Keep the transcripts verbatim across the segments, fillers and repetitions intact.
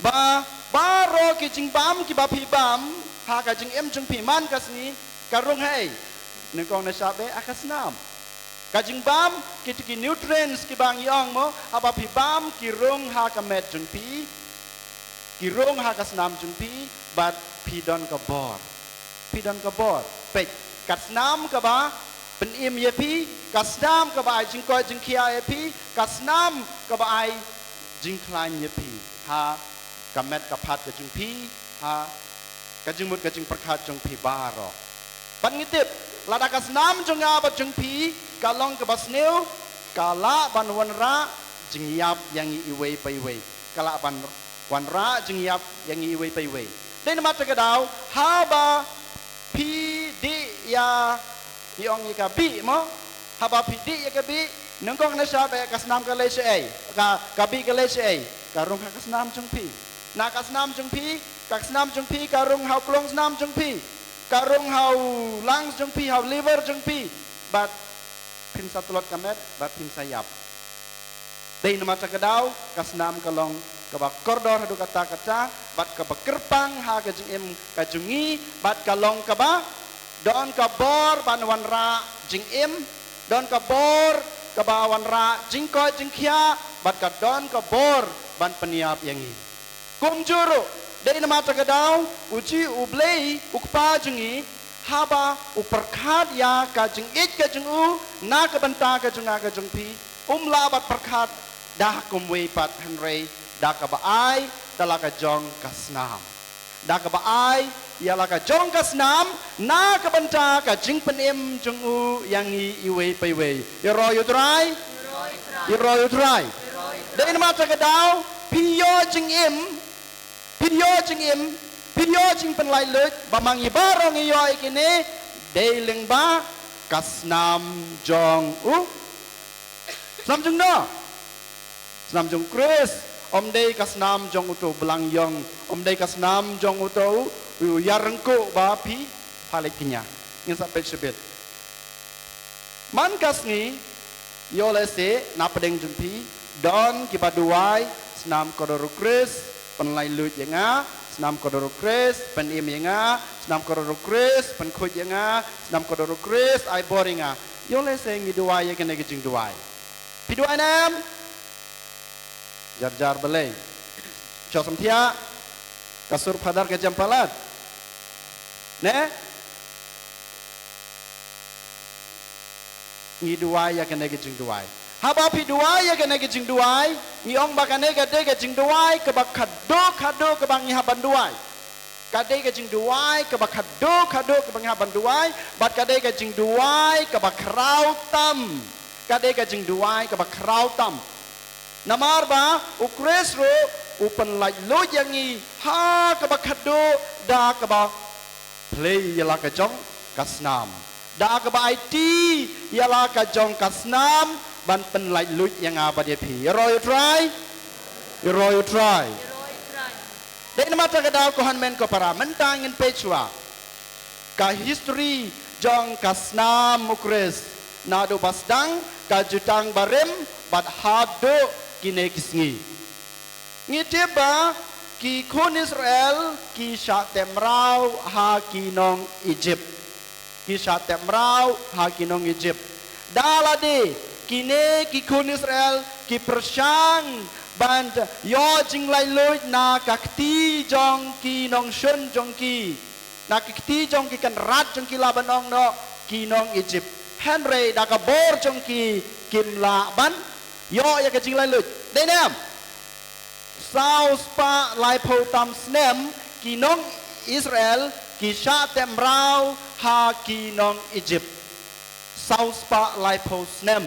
Ba baroh ki jingbam kiba phi bam ha ka jingim jong phi man ka sngi, ka rung ha ei? Nyngkong nyngshap eh, ha ka snam. Ka jingbam, kito ki nutrients kiba ngi ong mo, haba phi bam ki rung ha ka met jong phi, ki rung ha ka snam jong phi, bad phi don ka bor. Phi don ka bor. Peit, ka snam kaba pynim ïa phi, ka snam kaba ai jingkoit jingkhiah ïa phi, ka snam kaba ai jingkhlaiñ ïa phi ha ka met ka phad ka jong phi, ha ka jingmut ka jingpyrkhat jong phi baroh. Bad ngi tip, lada ka snam jong nga bad jong phi ka long kaba sniew, ka lah ban wanrah jingïap ïa ngi iwei pa iwei. Ka lah ban wanrah jingïap ïa ngi iwei pa iwei. Dei namar kata ka daw, haba phi dih ïa, ngi ong ïa ka bih mo, haba phi dih ïa ka bih, nyngkong nyngshap eh, ka snam ka leit shaei? Ka, ka bih ka leit shaei? Ka rung ha ka snam jong phi. Na ka snam jong phi, ka snam jong phi ka rung ha u klong snam jong phi, ka rung ha u lungs jong phi, ha u liver jong phi. Bad phin sa tlot ka met, bad phin sa ïap. Dei namar kata ka daw, ka snam ka long kaba kordor haduh katta katta, bad kaba kyrpang ha ka jingim ka jong ngi, bad ka long kaba don ka bor ban wanrah jingim, don ka bor kaba wanrah jingkoit jingkhiah, bad ka don ka bor ban pynïap ïa ngi. Kumjuh ruh, dei namar kata ka daw, u Jisu U Blei, u Kpa jong ngi, haba u pyrkhat ïa ka jingïeit ka jong u na ka bynta ka jong nga ka jong phi, um lah ban pyrkhat da kumwei pat hynrei da kaba ai da la ka jong ka snam. Da kaba ai ïa la ka jong ka snam na ka bynta ka jingpynim jong u ïa ngi iwei pa iwei. Ïaroh ïa U Trai. Ïaroh ïa U Trai. Dei namar kata ka daw, phi ïoh jingim, phi ïoh jingim, phi ïoh jingpynlait luid, ba ma ngi baroh ngi ïoh ïa kine, dei lyngba ka snam jong u. Snam jong no? Snam jong Khrist. Ym dei ka snam jong uto u blang ïong, ym dei ka snam jong uto u ïaryngkuh ba phi pha leit kñia. Ngin sa peit shibit. Man ka sngi, ïoh lehse na pdeng jong phi don kiba duwai, snam kordor u Khrist pynlait luid ïa nga, snam kordor u Khrist pynim ïa nga, snam kordor u Khrist pynkhuid ïa nga, snam kordor u Khrist ai bor ïa nga. Ïoh lehse ngi duwai ïa kane ka jingduwai. Phi duwai ne em? Jar jar balei? Shu sam thiah. Ka sur phadar ka jem palat. Ne? Ngi duwai ïa kane ka jingduwai. Haba phi duwai ïa kane ka jingduwai, ngi ong ba kane ka dei ka jingduwai kaba khadduh khadduh kaba ngi hap ban duwai. Ka dei ka jingduwai kaba khadduh khadduh kaba ngi hap ban duwai, bad ka dei ka jingduwai kaba khraw tam. Ka dei ka jingduwai kaba khraw tam. Namar ba u Khrist ruh u pynlait luid ïa ngi ha kaba khadduh da kaba plie ïa la ka jong ka snam. Da kaba aiti ïa la ka jong ka snam ban pynlait luid ïa nga bad ïa phi. Ïaroh ïa U Trai. Ïaroh ïa U Trai. Dei namar kata ka daw ko hynmen ko para, mynta ngin peit shuwa ka history jong ka snam u Khrist, naduh ba sdang ka jutang barim bad haduh kine ki sngi. Ngi tip ba ki khun Israel ki shah teh mraw ha ki nong Egypt. Ki shah teh mraw ha ki nong Egypt. Da lade kine ki khun Israel ki pyrshang ban ïoh jinglait luid na ka kti jong ki nongshun jong ki, na ka kti jong ki kynrad jong ki, la ban ong noh ki nong Egypt. Hynrei da ka bor jong ki kim lah ban ïoh ïa ka jinglait luid. Dei ne em? Saw spah laiphew tam snem ki nong Israel ki shah teh mraw ha ki nong Egypt. Saw spah laiphew snem.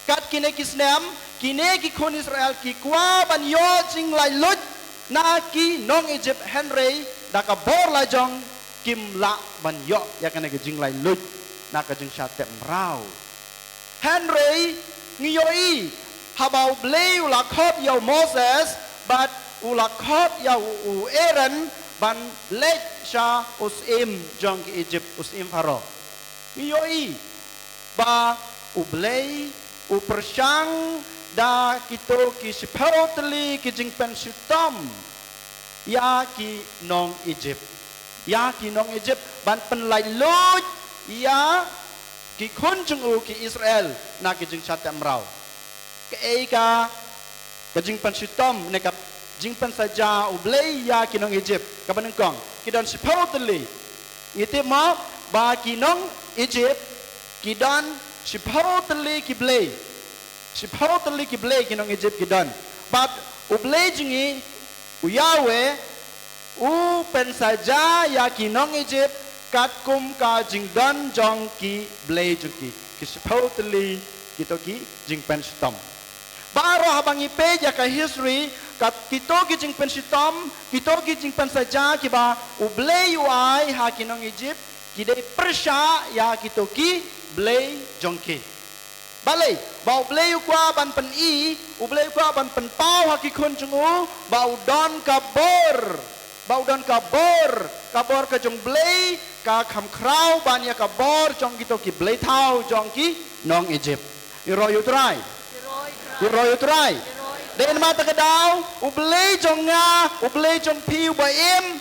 Kat kine ki snem, kine ki khun Israel ki kwah ban ïoh jinglait luid na ki nong Egypt, hynrei da ka bor la jong kim lah ban ïoh ïa kane ka jinglait luid na ka jingshah teh mraw. Hynrei ngi ïohi haba U Blei u la khot ïa u Moses bad u la khot ïa u, u Aaron ban leit sha u syiem jong ki Egypt, u syiem Pharaoh. Ngi ïohi ba U Blei u pyrshang da kito ki shiphew tylli ki jingpynshitom ïa ki nong Egypt. Ïa ki nong Egypt ban pynlait luid ïa ki khun jong u ki Israel na ki jingshah teh mraw. Kaei ka, ka jingpynshitom ne ka jingpynsaja U Blei ïa ki nong Egypt kaba nyngkong, ki don shiphew tylli. Ngi tip mo ba ki nong Egypt ki don shiphew tylli ki blei. Shiphew tylli ki blei ki nong Egypt ki don. Bad U Blei jong ngi, u Yahweh, u pynsaja ïa ki nong Egypt katkum ka jingdon jong ki blei jong ki. Ki shiphew tylli kito ki jingpynshitom. Baroh haba ngi peit ïa ka history, kat kito ki jingpynshitom, kito ki jingpynsaja kiba U Blei u ai ha ki nong Egypt, ki dei pyrshah ïa kito ki blei jong ki. Balei? Ba U Blei u kwah ban pyni, U Blei u kwah ban pynpaw ha ki khun jong u ba u don ka bor, ba u don ka bor, ka bor ka jong Blei ka kham khraw ban ïa ka bor jong kito ki blei thaw jong ki nong Egypt. Ïaroh ïa U Trai. Ïaroh ïa U Trai. Dei namar kata ka daw, U Blei jong nga, U Blei jong phi uba im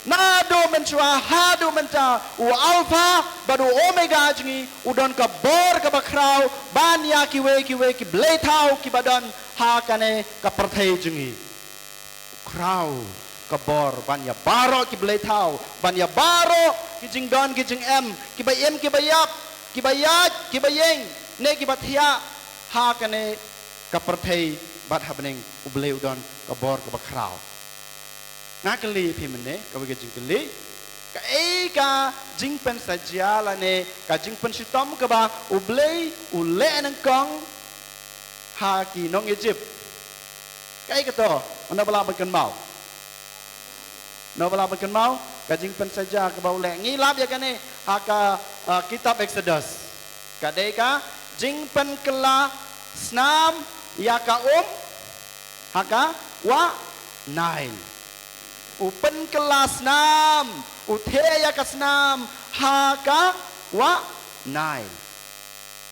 naduh mynshuwa haduh mynta, u Alpha bad u Omega jong ngi, u don ka bor kaba khraw ban ïa kiwei kiwei ki blei thaw kiba don ha kane ka pyrthei jong ngi. U khraw ka bor ban ïa baroh ki blei thaw, ban ïa baroh ki jingdon ki jingem, kiba im kiba ïap, kiba ïaid kiba ïeng, ne kiba thiah ha kane ka pyrthei bad ha bneng. U Blei u don ka bor kaba khraw. Nga kylli ïa phi mynne, kawei ka jingkylli. Kaei ka jingpynsaja lane ka jingpynshitom kaba U Blei u leh nyngkong ha ki nong Egypt? Kaei kato? Mano ba lah ban kynmaw? Mano ba lah ban kynmaw ka jingpynsaja kaba u leh? Ngi lap ïa kane ha ka, ah, kitab Exodus. Ka dei ka jingpynkylla snam ïa ka um ha ka wah Nile. U pynkylla snam, u theh ïa ka snam ha ka wah Nile.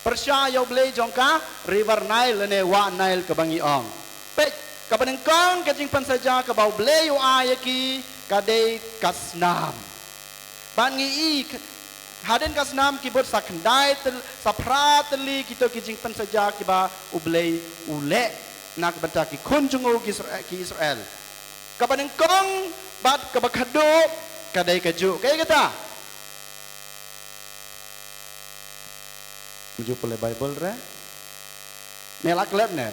Pyrshah ïa U Blei jong ka River Nile lane wah Nile kaba ngi ong. Peit, kaba nyngkong ka jingpynsaja kaba U Blei u ai ïa ki ka dei ka snam. Bad ngi i, hadien ka snam ki bud sa khyndai tyl-, sa phra tylli kito ki jingpynsaja kiba U Blei u leh na ka bynta ki khun jong u ki Isra-, ki Israel. Kaba nyngkong bad kaba khadduh ka dei kajuh. Kaei kata? Mynjur pule Bible re. Ne la klet ne.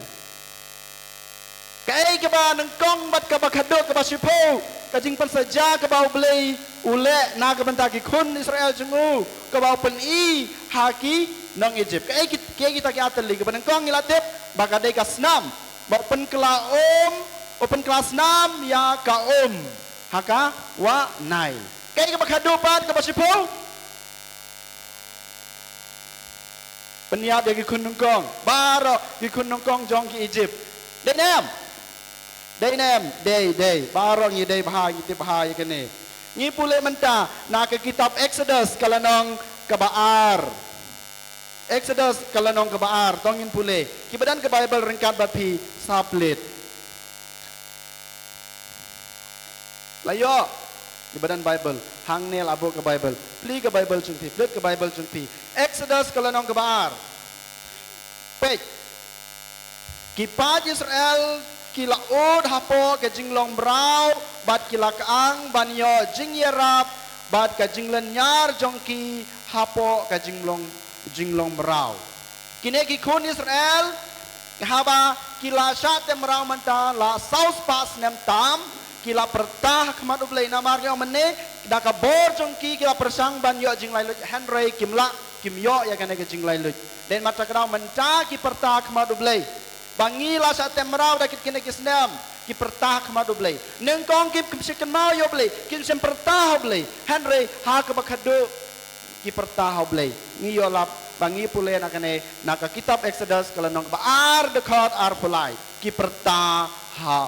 Kaei kaba nyngkong bad kaba khadduh, kaba shiphew ka jingpynsaja kaba U Blei u leh na ka bynta ki khun Israel jong u, kaba u pyni ha ki nong Egypt? Kaei ki, kaei kita ki ar tylli? Kaba nyngkong ngi la tip ba ka dei ka snam, ba u pynkylla um, u pynkylla snam ïa ka um ha ka wah Nile. Kaei kaba khadduh pat, kaba shiphew? Pynïap ïa ki khun nyngkong, baroh ki khun nyngkong jong ki Egypt. Dei ne em? Dei ne em? Dei, dei. Baroh ngi dei bha, ngi tip bha ïa kane. Ngi pule mynta na ka kitab Exodus ka lynnong kaba ar. Exodus ka lynnong kaba ar, to ngin pule. Kiba don ka Bible ryngkat bad phi sa plie. La ïoh, kiba don Bible hangne la buh ka Bible. Plie ka Bible jong phi, plie ka Bible jong phi. Exodus ka lynnong kaba ar. Peit. Ki paid Israel ki la ud hapoh ka jinglong mraw, bad ki la kyang ban ïoh jingïarap bad ka jinglynñiar jong ki hapoh ka jinglong, jinglong mraw. Kine ki khun Israel, haba ki la shah teh mraw mynta la saw spah snem tam, ki la pyrta ha khmat U Blei, namar ki ong mynne da ka bor jong ki ki la pyrshang ban ïoh jinglaitluid, hynrei kim lah, kim ïoh ïa kane ka jinglaitluid. Dei namar kata ka daw mynta ki pyrta ha khmat U Blei. Ba ngi la shah teh mraw da kit kine ki snem, ki pyrta ha khmat U Blei. Nyngkong kim, kim shym kynmaw ïa U Blei, kim shym pyrta ha U Blei. Hynrei ha kaba khadduh ki pyrta ha U Blei. Ngi ïoh lap ba ngi pule na kane, na ka kitab Exodus ka lynnong kaba ar, dkhot arphew lai. Ki pyrta ha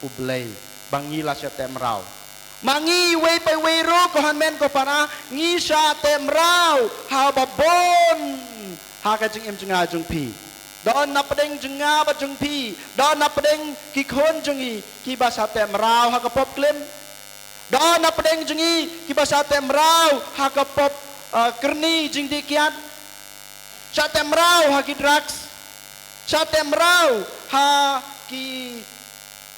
U Blei ba ngi la shah teh mraw. Ma ngi iwei pa iwei ruh, ko hynmen ko para, ngi shah teh mraw ha ba bun ha ka jingim jong nga jong phi. Don na pdeng jong nga bad jong phi, don na pdeng ki khun jong ngi kiba shah teh mraw ha ka pop klim. Don na pdeng jong ngi kiba shah teh mraw ha ka pop, uh, kyrni jingdih kiad. Shah teh mraw ha ki drugs. Shah teh mraw ha ki,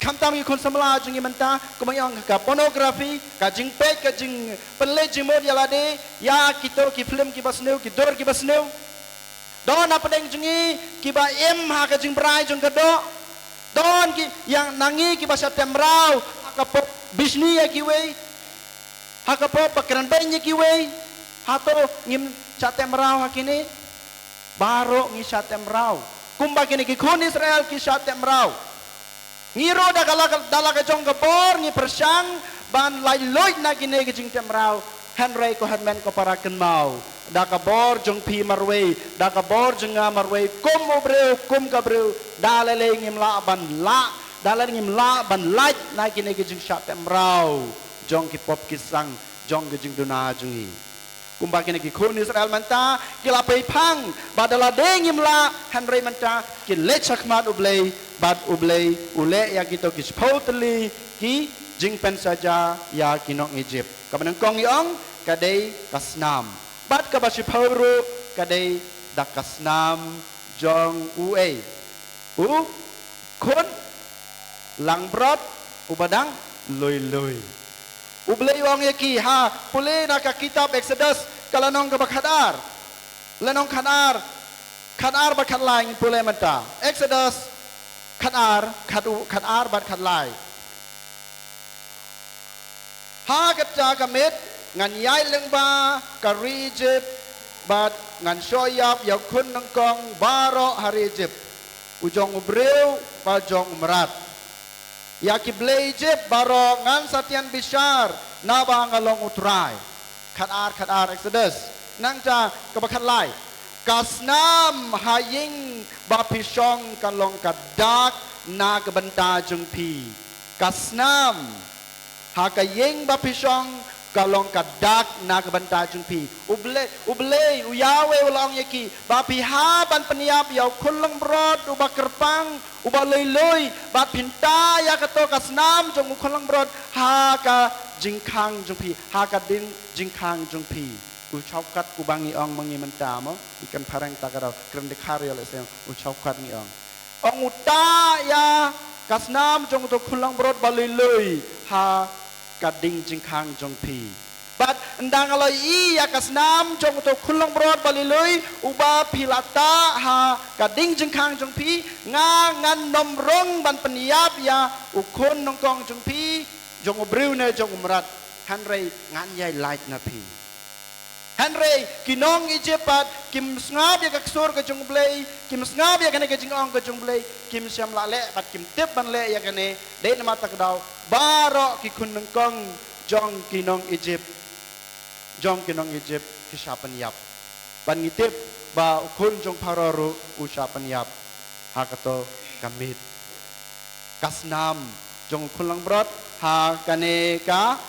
khamtam ki khun samla jong ngi mynta, kumba ngi ong ka pornography, ka jingpeit, ka jingpynleit jingmut ïa lade, ïa kito ki film kiba sniew, ki dur kiba sniew. Don na pdeng jong ngi kiba im ha ka jingbrai jong ka doh. Don ki ïa na ngi kiba shah teh mraw ha ka pop bishni ïa kiwei, ha ka pop ba kren beiñ ïa kiwei. Hato ngim shah teh mraw ha kine? Baroh ngi shah teh mraw. Kumba kine ki khun Israel ki shah teh mraw. Ngi ruh da ka la, da la ka jong ka bor ngi pyrshang ban laitluid na kine ki jingteh mraw. Hynrei ko hynmen ko para kynmaw, da ka bor jong phi marwei, da ka bor jong nga marwei, kum u briew, kum ka briew, da lei lei ngim lah ban lah, da lei lei ngim lah ban lait na kine ki jingshah teh mraw jong ki pop ki sang, jong ki jingduna jong ngi. Kumba kine ki khun Israel mynta ki la pei phang ba da lade ngim lah, hynrei mynta ki leit shakhmat U Blei, bad U Blei u leh ïa kito ki shiphew tylli ki jingpynsaja ïa ki nong Egypt. Kaba nyngkong ngi ong ka dei ka snam, bad kaba shiphew ruh ka dei da ka snam jong uei? U khun langbrot uba dang lui lui. U Blei u ong ïa ki, ha, pule na ka kitab Exodus, ka lynnong kaba khatar. Lynnong khatar, khatar bad khatlai, ngin pule mynta. Exodus khatar, khat u, khatar bad khatlai. Ha kata ka miet ngan ïaid lyngba ka ri Egypt, bad ngan shoh ïap ïa u khun nyngkong baroh ha ri Egypt, u jong u briew bad jong u mrad. Ïa ki blei Egypt baroh ngan sa tian bishar, naba nga long U Trai. Khatar, khatar Exodus. Nangta kaba khatlai. Ka snam ha ïing ba phi shong kan long ka dak na ka bynta jong phi. Ka snam ha ka ïing ba phi shong ka long ka dak na ka bynta jong phi. U Blei, U Blei, u Yahweh u la ong ïa ki ba phi hap ban pynïap ïa u khun langbrot uba kyrpang, uba lui lui, bad phin tah ïa kato ka snam jong u khun langbrot ha ka jingkhang jong phi, ha ka ding jingkhang jong phi. U shortcut uba ngi ong ma ngi mynta mo, i kan phareng ta ka daw, kren dkhar ïa lehse, u shortcut ngi ong. Ong u tah ïa ka snam jong uto u khun langbrot ba lui lui ha ka ding jingkhang jong phi. Bad ynda nga la ïohi ïa ka snam jong uto u khun langbrot ba lui lui uba phi la tah ha ka ding jingkhang jong phi, nga ngan ym rung ban pynïap ïa u khun nyngkong jong phi, jong u briew ne jong u mrad, hynrei ngan ïai lait na phi. Hynrei ki nong Egypt pat kim sngap ïa ka sur ka jong U Blei, kim sngap ïa kane ka jingong ka jong U Blei, kim shym la leh bad kim tip ban leh ïa kane, dei namar kata ka daw baroh ki khun nyngkong jong ki nong Egypt, jong ki nong Egypt ki shah pynïap. Bad ngi tip ba u khun jong Pharaoh ruh u shah pynïap ha kato ka miet. Ka snam jong u khun langbrot ha kane ka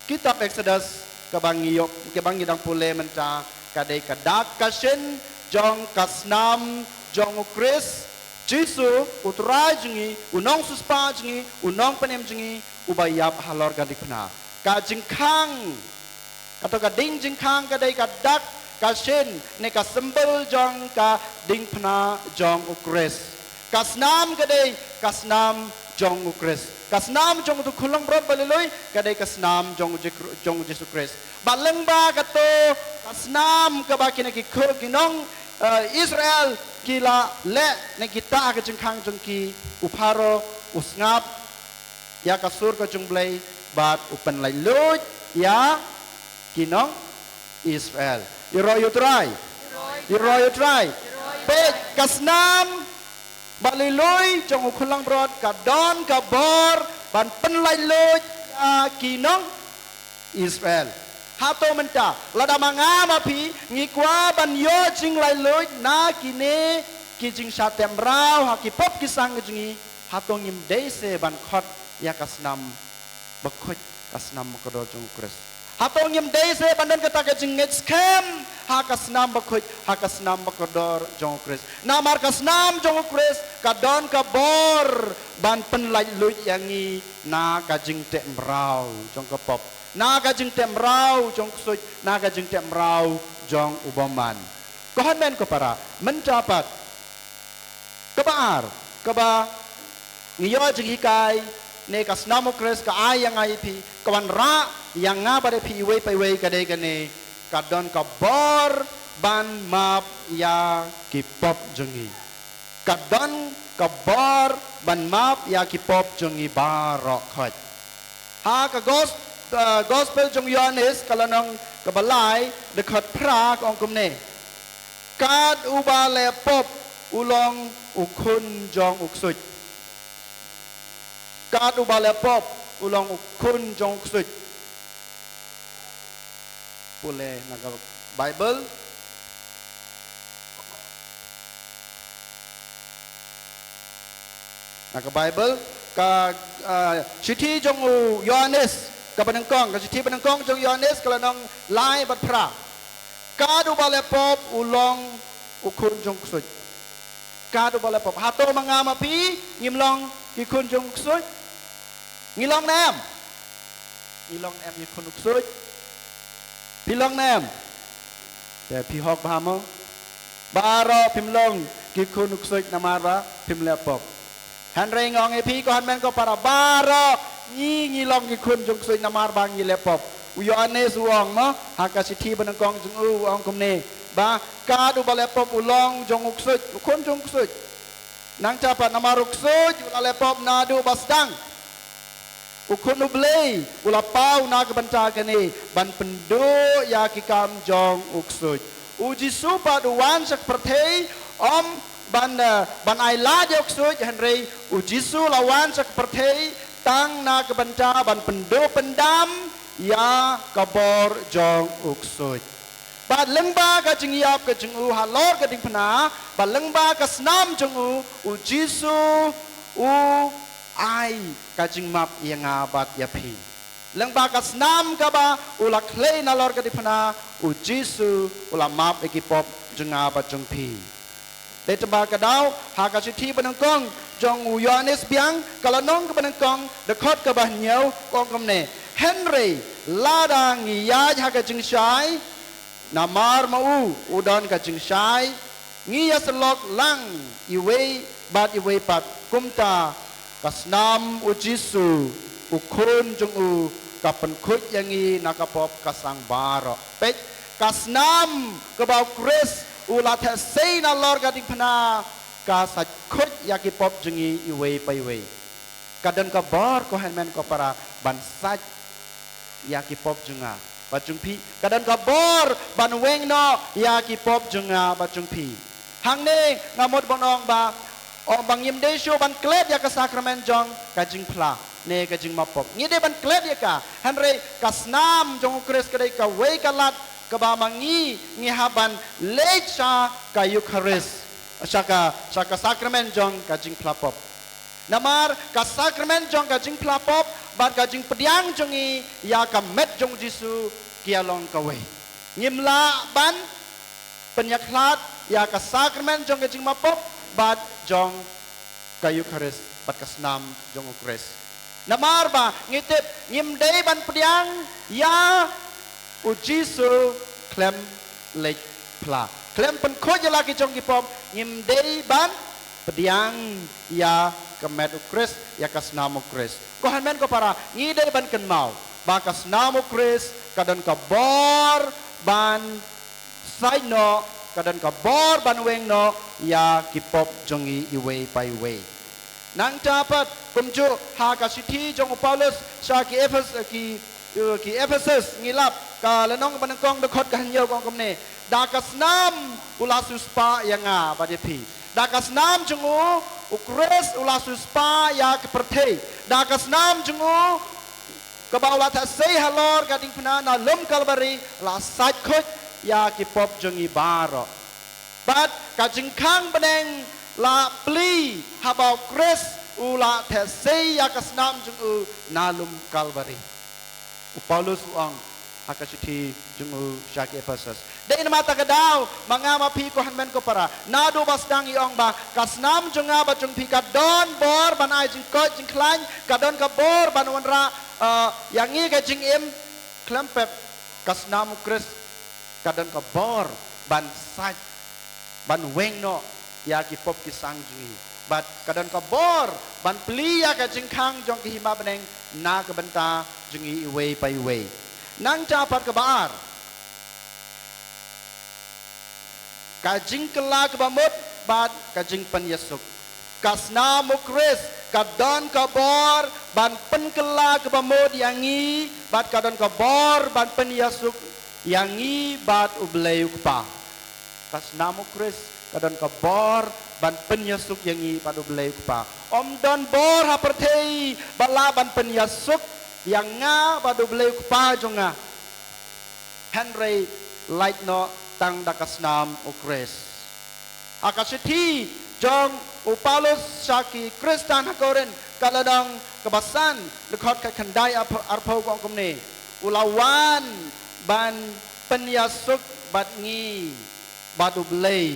kitab Exodus kaba ngi ïoh, kaba ngi dang pule mynta, ka dei ka dak ka shin jong ka snam jong U Khrist Jisu, U Trai jong ngi, U Nongsiewspah jong ngi, U Nongpynim jong ngi, uba ïap halor ka diengphna. Ka jingkhang, kato ka ding jingkhang ka dei ka dak ka shin ne ka symbol jong ka diengphna jong U Khrist. Ka snam ka dei ka snam jong U Khrist. Ka snam jong uto u khun langbrot ba lui lui ka dei ka snam jong U Ji-, jong U Jisu Khrist. Bad lyngba kato ka snam kaba kine ki khu-, ki nong, eh, Israel ki la leh ne ki tah ha ka jingkhang jong ki, u Pharaoh u sngap ïa ka sur ka jong U Blei bad u pynlaitluid ïa ki nong Israel. Ïaroh ïa U Trai. Ïaroh ïa U Trai. Peit, ka snam ba lui lui jong u khun langbrot ka don ka bor ban pynlaitluid ïa ki nong Israel. Hato mynta lada ma nga ma phi ngi kwah ban ïoh jinglaitluid na kine ki jingshah teh mraw ha ki pop ki sang ka jong ngi, hato ngim dei se ban khot ïa ka snam bakhuid, ka snam bakordor jong U Khrist? Hato ngim dei se ban don kata ka jingngeit skhem ha ka snam bakhuid, ha ka snam bakordor jong u Khrist? Namar ka snam jong u Khrist ka don ka bor ban pynlait luid ïa ngi na ka jingteh mraw jong ka pop, na ka jingteh mraw jong u ksuid, na ka jingteh mraw jong u bymman. Ko hynmen ko para, mynta pat, kaba ar, kaba ngi ïoh jinghikai, ne ka snam u Khrist ka ai ïa nga ïa phi, ka wanrah ïa nga bad ïa phi iwei pa iwei ka dei kane, ka don ka bor ban map ïa ki pop jong ngi. Ka don ka bor ban map ïa ki pop jong ngi baroh khoit. Ha ka gos-, uh, gospel jong Ïohannes ka lynnong kaba lai, dkhot phra ka ong kumne. Kat uba leh pop u long u khun jong u ksuid. Kat uba leh pop u long u khun jong u ksuid. Pule na ka Bible. Na ka Bible, ka, ah, shithi jong u Ïohannes, kaba nyngkong, ka shithi banyngkong jong u Ïohannes, ka lynnong lai bad phra. Kat uba leh pop u long u khun jong u ksuid. Kat uba leh pop. Hato ma nga ma phi ngim long ki khun jong u ksuid? Ngi long ne em? Ngi long ne em ki khun u ksuid? Phi long ne em? Te phi hok bha mo? Baroh phim long ki khun u ksuid namar ba phim leh pop. Hynrei nga ong ïa phi ko hynmen ko para, baroh ngi ngi long ki khun jong u ksuid namar ba ngi leh pop. U Ïohannes u ong mo, ha ka shithi banyngkong jong u, u ong kumne, ba kat uba leh pop u long jong u ksuid, u khun jong u ksuid. Nangta pat namar u ksuid u la leh pop naduh ba sdang. U Khun U Blei u la paw na ka bynta kane ban pynduh ïa ki kam jong u ksuid. U Jisu pat u wan sha ka pyrthei ym ban, eh, ban ailad ïa u ksuid, hynrei u Jisu la wan sha ka pyrthei tang na ka bynta ban pynduh pyndam ïa ka bor jong u ksuid. Bad lyngba ka jingïap ka jong u halor ka diengphna, bad lyngba ka snam jong u, u Jisu u ai ka jingmap ïa nga bad ïa phi. Lyngba ka snam kaba u la khlei nalor ka diengphna, u Jisu u la map ïa ki pop jong nga bad jong phi. Dei tang ba ka daw, ha ka shithi banyngkong jong u Ïohannes biang, ka lynnong kaba nyngkong, dkhot kaba hynñiew, ka ong kumne. Hynrei lada ngi ïaid ha ka jingshai, namar ma u u don ka jingshai, ngi ïasyllok lang iwei bad iwei pat, kumta ka snam u Jisu, u Khun jong u, ka pynkhuid ïa ngi na ka pop ka sang baroh. Peit, ka snam kaba u Khrist u la theh sei nalor ka diengphna, ka sait khuid ïa ki pop jong ngi iwei pa iwei. Ka don ka bor ko hynmen ko para ban sait ïa ki pop jong nga bad jong phi. Ka don ka bor ban weng noh ïa ki pop jong nga bad jong phi. Hangne nga mut ban ong ba, ong ba ngim dei shuh ban klet ïa ka sakramen jong ka jingphla ne ka jingmap pop. Ngi dei ban klet ïa ka, hynrei ka snam jong u Khrist ka dei kawei ka lad kaba ma ngi ngi hap ban leit sha ka Eukharist, sha ka, sha ka sakramen jong ka jingphla pop. Namar ka sakramen jong ka jingphla pop bad ka jingpdiang jong ngi ïa ka met jong u Jisu ki ïa long kawei. Ngim lah ban pynïakhlad ïa ka sakramen jong ka jingmap pop bad jong ka Eukharist bad ka snam jong u Khrist. Namar ba ngi tip ngim dei ban pdiang ïa u Jisu khlem leit phla. Khlem pynkhuid ïa la ki jong ki pop, ngim dei ban pdiang ïa ka met u Khrist, ïa ka snam u Khrist. Ko hynmen ko para, ngi dei ban kynmaw ba ka snam u Khrist ka don ka bor ban sait noh, ka don ka bor ban weng noh ïa ki pop jong ngi iwei pa iwei. Nangta pat kumjuh ha ka shithi jong u Paulus sha ki Ephes-, ki, ki Ephesus, ngi lap ka lynnong banyngkong dkhot ka hynñiew ka ong kumne. Da ka snam u la siewspah ïa nga bad ïa phi. Da ka snam jong u, u Khrist u la siewspah ïa ka pyrthei. Da ka snam jong u, kaba u la theh sei halor ka diengphna na lum Kalbari, la sait khuid ïa ki pop jong ngi baroh. Bad ka jingkhang bneng la plie haba u Khrist u la theh sei ïa ka snam jong u na lum Kalbari. U Paulus u ong, Ha ka shithi jong u sha ki Ephesus. Dei namar kata ka daw, ma nga ma phi ko hynmen ko para, naduh ba sdang i ong ba ka snam jong nga bad jong phi ka don bor ban ai jingkoit jingkhlaiñ, ka don ka bor ban wanrah, eh, ïa ngi ka jingim. Khlem pep, ka snam u Khrist ka don ka bor ban sait, ban weng noh ïa ki pop ki sang jong ngi, bad ka don ka bor ban plie ïa ka jingkhang jong ka hima bneng na ka bynta jong ngi iwei pa iwei. Nangta pat kaba ar, ka jingkylla kaba mut bad ka jingpynïasuk. Ka snam u Khrist ka don ka bor ban pynkylla kaba mut ïa ngi, bad ka don ka bor ban pynïasuk ïa ngi bad u Blei u Kpa. Ka snam u Khrist ka don ka bor ban pynïasuk ïa ngi bad u Blei u Kpa. Ym don bor ha pyrthei ba lah ban pynïasuk ïa nga bad u Blei u Kpa jong nga, hynrei lait noh tang da ka snam u Khrist. Ha ka shithi jong u Paulus sha ki Khristan ha Korinth, ka lynnong kaba san, dkhot khatkhyndai arphew, arphew ka ong kumne: U la wan ban pynïasuk bad ngi bad u Blei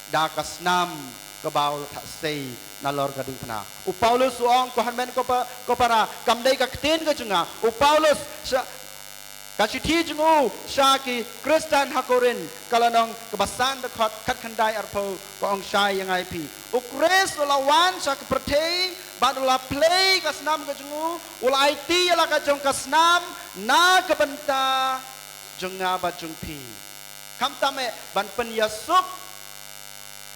da ka snam kaba u la theh sei nalor ka diengphna. U Paulus u ong, ko hynmen ko pa, ko para, kam dei ka ktien ka jong nga. U Paulus sha, ka shithi jong u sha ki Khristan ha Korinth, ka lynnong kaba san, dkhot khatkhyndai arphew, ka ong shai ïa nga ïa phi: U Khrist u la wan sha ka pyrthei bad u la plie ka snam ka jong u, u la aiti ïa la ka jong ka snam na ka bynta jong nga bad jong phi. Khamtam eh ban pynïasuk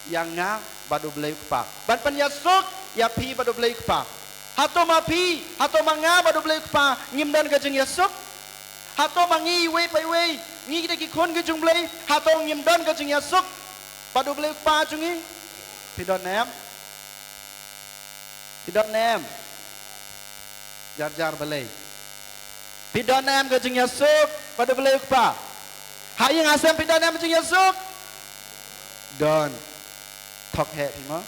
ïa nga bad u Blei u Kpa, ban pynïasuk ïa phi bad u Blei u Kpa. Hato ma phi, hato ma nga bad u Blei u Kpa ngim don ka jingïasuk? Hato ma ngi iwei pa iwei, ngi ki dei ki khun ki jong u Blei, hato ngim don ka jingïasuk bad u Blei u Kpa jong ngi? Phi don ne em? Phi don ne em? Jar jar balei. Phi don ne em ka jingïasuk bad u Blei u Kpa? Ha ïing ha sem phi don ne em jingïasuk? Don. Thok heh phi mo.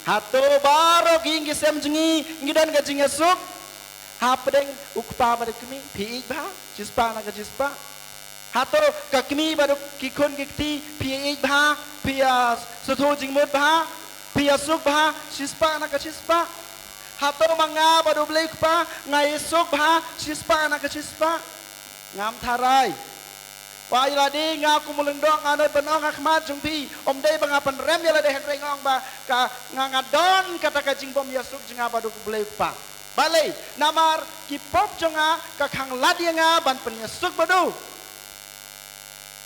Hato baroh ki ïing ki sem jong ngi ngi don ka jingïasuk? Hapdeng u kpa bad u kmie phi ïeit bha, shispah na ka shispah. Hato ka kmie bad ki khun ki kti phi ïeit bha, phi ïa sngewthuh jingmut bha, phi ïasuk bha, shispah na ka shispah? Hato ma nga bad u Blei u Kpa nga ïasuk bha, shispah na ka shispah? Ngam tharai. Ba ïa lade nga kum u lyngdoh nga nai ban ong ha khmat jong phi, ym dei ba nga pynrem ïa lade, hynrei nga ong ba ka, nga, nga don kata ka jingbym ïasuk jong nga bad u Blei u Kpa. Balei? Namar ki pop jong nga ka khanglad ïa nga ban pynïasuk bad u.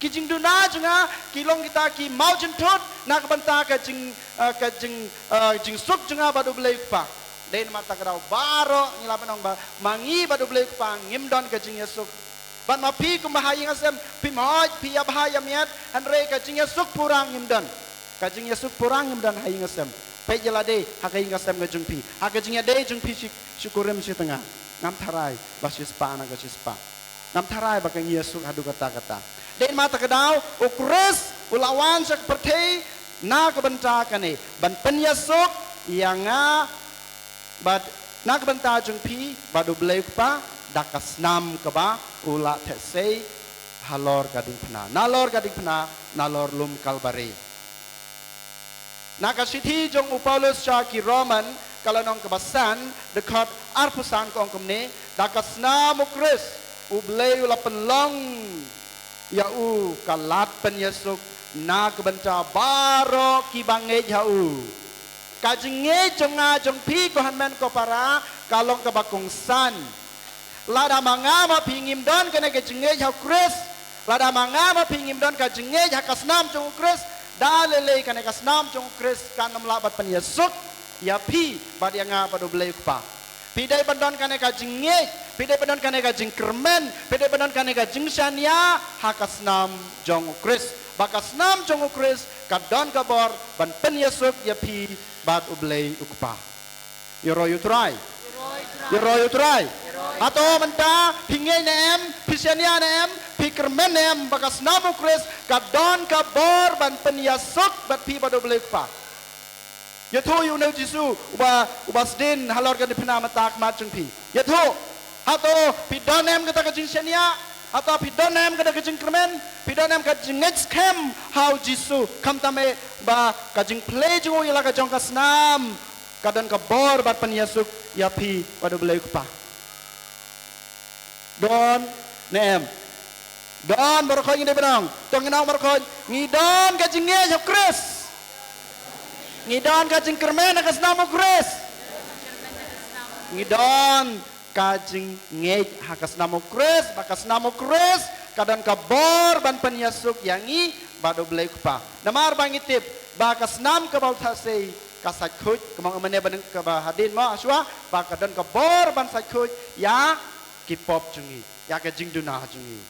Ki jingduna jong nga ki long kita ki mawjynthut na ka bynta ka jing, eh, ka jing, eh, jingsuk jong nga bad u Blei u Kpa. Dei namar kata ka daw baroh ngi lah ban ong ba ma ngi bad u Blei u Kpa ngim don ka jingïasuk. Bad ma phi kum ba ha ïing ha sem phim hoi, phi ïa bha ïa miat, hynrei ka jingïasuk pura ngim don. Ka jingïasuk pura ngim don ha ïing ha sem. Peit ïa lade ha ka ïing ha sem ka jong phi, ha ka jingïadei jong phi shi, shi kurim shi tnga, ngam tharai ba shispah na ka shispah. Ngam tharai ba ka ngi ïasuk haduh katta katta. Dei namar kata ka daw u Khrist u la wan sha ka pyrthei na ka bynta kane, ban pynïasuk ïa nga bad na ka bynta jong phi bad u Blei u Kpa da ka snam kaba u la theh sei halor ka diengphna, nalor ka diengphna, nalor lum Kalbari. Na ka shithi jong u Paulus sha ki Roman, ka lynnong kaba san, dkhot arphew san, ka ong kumne: Da ka snam u Khrist u Blei u la pynlong ïa u ka lad pynïasuk na ka bynta baroh kiba ngeit ha u. Ka jingngeit jong nga jong phi, ko hynmen ko para, ka long kaba kongsan. Lada ma nga ma phi ngim don kane ka jingngeit ha u Khrist, lada ma nga ma phi ngim don ka jingngeit ha ka snam jong u Khrist, da lei lei kane ka snam jong u Khrist kan ym lah ban pynïasuk ïa phi bad ïa nga bad u Blei u Kpa. Phi dei ban don kane ka jingngeit, phi dei ban don kane ka jingkyrmen, phi dei ban don kane ka jingshaniah ha ka snam jong u Khrist. Ba ka snam jong u Khrist ka don ka bor ban pynïasuk ïa phi bad u Blei u Kpa. Ïaroh ïa u Trai. Ïaroh ïa u Trai. Hato mynta phi ngeit ne em, phi shaniah ne em, phi kyrmen ne em ba ka snam u Khrist ka don ka bor ban pynïasuk bad phi bad u Blei u Kpa? Ïathuh ïa une u Jisu uba, uba sdien halor ka diengphna mynta ha khmat jong phi. Ïathuh. Hato phi don em kata ka jingshaniah? Hato phi don em kata ka jingkyrmen? Phi don em ka jingngeit skhem ha u Jisu? Khamtam eh ba ka jingplie jong u ïa la ka jong ka snam ka don ka bor ban pynïasuk ïa phi bad U Blei U Kpa. Don ne em? Don baroh khoit ngi dei ban ong. To ngin ong baroh khoit, ngi don ka jingngeit ha u Khrist. Ngi don ka jingkyrmen ha ka snam u Khrist. Ngi don ka jingngeit ha ka snam u Khrist, ba ka snam u Khrist ka don ka bor ban pynïasuk ïa ngi bad U Blei U Kpa. Namar ba ngi tip ba ka snam kaba u thah sei ka sait khuid, kumba nga ong mynne ba dang kaba hadien mo, hashwa, ba ka don ka bor ban sait khuid ïa ki pop jong ngi, ïa ka jingduna jong ngi.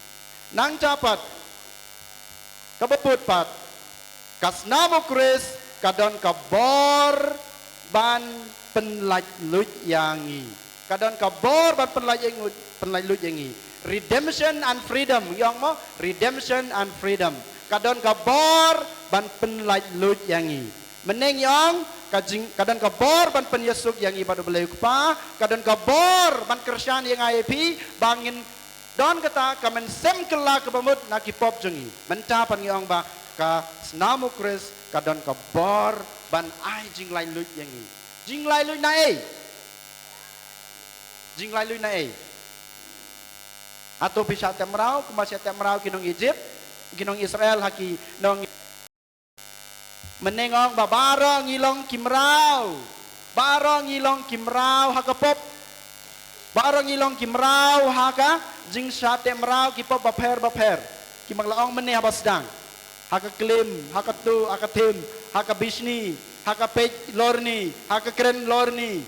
Nangta pat, kaba bud pat, ka snam u Khrist ka don ka bor ban pynlait luid ïa ngi. Ka don ka bor ban pynlait ïa ngi, pynlait luid ïa ngi. Redemption and freedom, ngi ong mo, redemption and freedom. Ka don ka bor ban pynlait luid ïa ngi. Mynne ngi ong, ka jing, ka don ka bor ban pynïasuk ïa ngi bad U Blei U Kpa, ka don ka bor ban kyrshan ïa nga ïa phi, ba ngin don kata ka mynsiem kylla kaba mut na ki pop jong ngi. Mynta pat ngi ong ba ka snam u Khrist ka don ka bor ban ai jinglait luid ïa ngi. Jinglait luid na ei? Jinglait luid na ei? Hato phi shah tep mraw kumba shah tep mraw ki nong Egypt, ki nong Israel ha ki nong Mynne nga ong ba baroh ngi long ki mraw. Baroh ngi long ki mraw ha ka pop. Baroh ngi long ki mraw ha ka jingshah tep mraw ki pop bapher bapher. Ki, ba nga la ong mynne haba sdang. Ha ka klim, ha ka tuh, ha ka thim, ha ka bishni, ha ka peit lorni, ha ka kren lorni.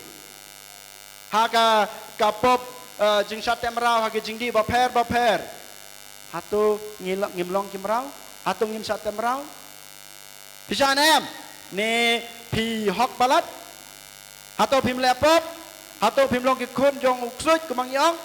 Ha ka, ka pop, eh, jingshah tep mraw, ha ka jingdih bapher bapher. Hato ngi la, ngim long ki mraw? Hato ngim shah tep mraw? Phi shah ne em? Ne phi hok palat? Hato phim leh pop? Hato phim long ki khun jong u ksuid kumba ngi ong?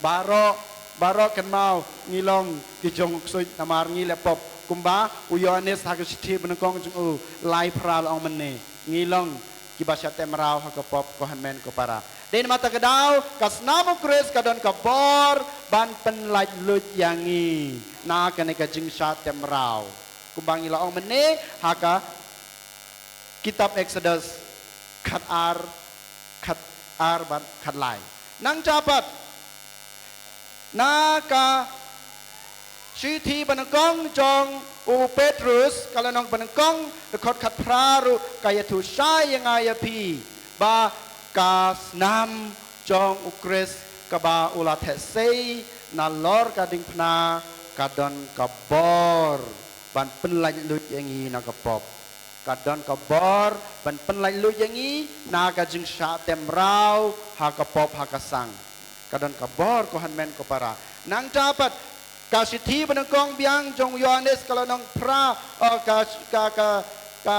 Baroh, baroh kynmaw ngi long ki jong u ksuid namar ngi leh pop. Kumba u Ïoannis ha ka shithi banyngkong jong u lai phra la ong mynne. Ngi long kiba shah tep mraw ha ka pop ko hynmen ko para. Dei namar kata ka daw, ka snam u Khrist ka don ka bor ban pynlait luid ïa ngi na kane ka jingshah tep mraw. Kumba ngi la ong mynne ha ka kitab Exodus khatar, khatar bad khatlai. Nangta pat na ka shithi banyngkong jong u Petrus, ka lynnong banyngkong, dkhot khatphra ruh ka ïathuh shai ïa nga ïa phi ba ka snam jong u Khrist kaba u la theh sei nalor ka diengphna ka don ka bor ban pynlait luid ïa ngi na ka pop. Ka don ka bor ban pynlait luid ïa ngi na ka jingshah tep mraw ha ka pop ha ka sang. Ka don ka bor ko hynmen ko para. Nangta pat ka shithi banyngkong biang jong u Ïoannis ka lynnong phra, eh, ka, ka, ka, ka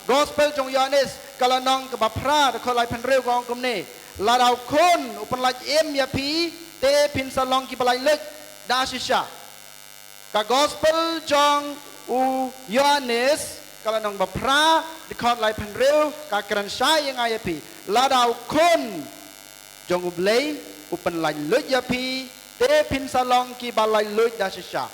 gospel jong u Ïoannis ka lynnong kaba phra dkhot laiphew hynriew ka ong kumne. Lada u Khun u pynlait im ïa phi te phin sa long kiba lait luid da shisha. Ka gospel jong u Ïoannis ka lynnong ba phra dkhot laiphew hynriew ka kren shai ïa nga ïa phi. Lada u Khun jong u Blei u pynlait luid ïa phi te phin sa long kiba lait luid da shisha.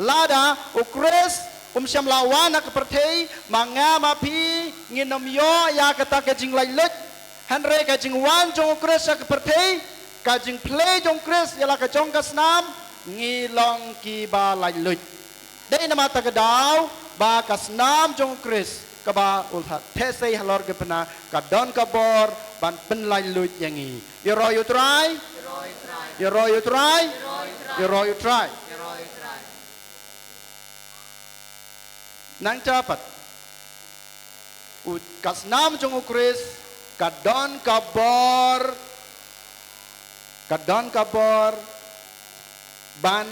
Lada u Khrist um shym la wan ha ka pyrthei, ma nga ma phi ngin ym ïoh ïa kata ka jinglait luid. Hynrei ka jingwan jong u Khrist ha ka pyrthei, ka jingplie jong u Khrist ïa la ka jong ka snam, ngi long kiba lait luid. Dei namar kata ka daw ba ka snam jong u Khrist kaba u la theh sei halor ka diengphna ka don ka bor ban pynlait luid ïa ngi. Ïaroh ïa u Trai. Ïaroh ïa u Trai. Ïaroh ïa u Trai. Nangta pat u, ka snam jong u Khrist ka don ka bor, ka don ka bor ban